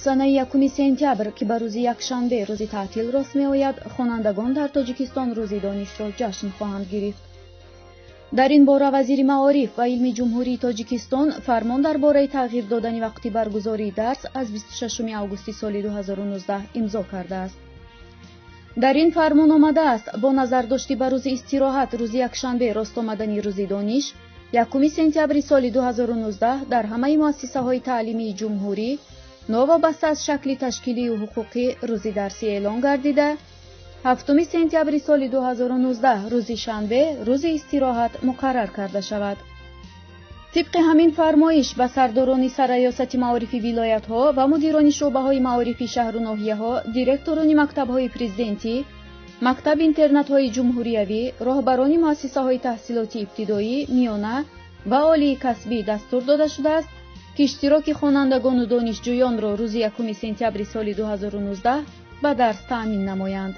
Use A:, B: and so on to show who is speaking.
A: Санаи 1 сентябр, ки ба рӯзи якшанбе, рӯзи таътил рост меояд, хонандагон дар Тоҷикистон Рӯзи донишро ҷашн хоҳанд гирифт. Дар ин бора вазири маориф ва илми Ҷумҳурии Тоҷикистон фармон дар бораи тағйир додани вақти баргузории дарс аз 26 августи соли 2019 имзо кардааст. Дар ин фармон омадааст: бо назардошти ба рӯзи истироҳат, рӯзи якшанбе рост омадани Рӯзи дониш, 1 сентябри соли 2019 дар ҳамаи муассисаҳои таълимии ҷумҳурӣ, новобаста аз шакли ташкилию ҳуқуқӣ, рӯзи дарсӣ эълон гардида, 7 сентябри соли 2019 рӯзи шанбе рӯзи истироҳат муқаррар карда шавад. Тибқи ҳамин фармоиш, ба сардорони сарраёсати маорифи вилоятҳо ва мудирони шӯъбаҳои маорифи шаҳру ноҳияҳо, директорони мактабҳои президентӣ, мактаб интернатҳои ҷумҳуриявӣ, роҳбарони муассисаҳои таҳсилоти ибтидоӣ, миёна ва олии касбӣ дастур дода шудааст, ки иштироки хонандагону донишҷӯёнро рӯзи 1 сентябри соли 2019 ба дарс таъмин намоянд.